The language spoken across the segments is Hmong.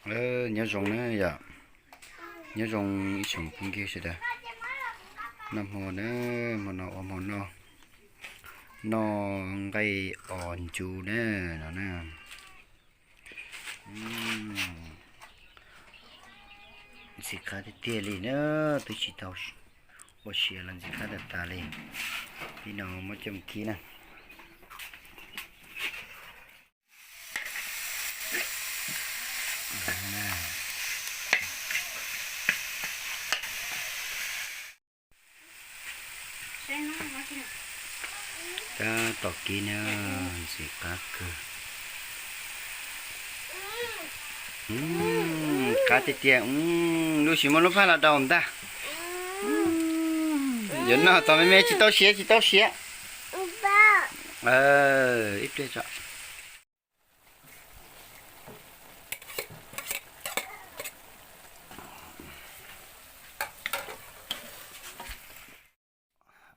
Nyob zoo na yom, nyob zoo ib tsoom phooj ywg sawv daws. Noj hmo na, hmo no ua hmo noj, noj nqaij os ntsu na, no na. Ntxim qab tiag tiag li na, twb tsis tau ua siav los ntxim qab tas tas li. Li no muab coj mus kib na. Tab tom kib na, ntxim qab kawg. Qab tiag tiag, lub tsis muaj lub phaj los daus ntag. Yuav noj tos me me, tsis tau siav, tsis tau siav. Ib pliag tso.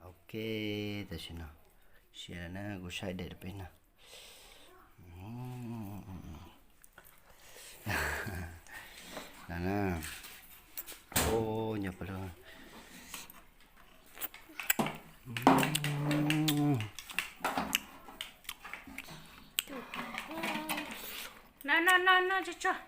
Ok, tam sim no siav lawm na, kuv saib daim peb no. No no no no, tso tso.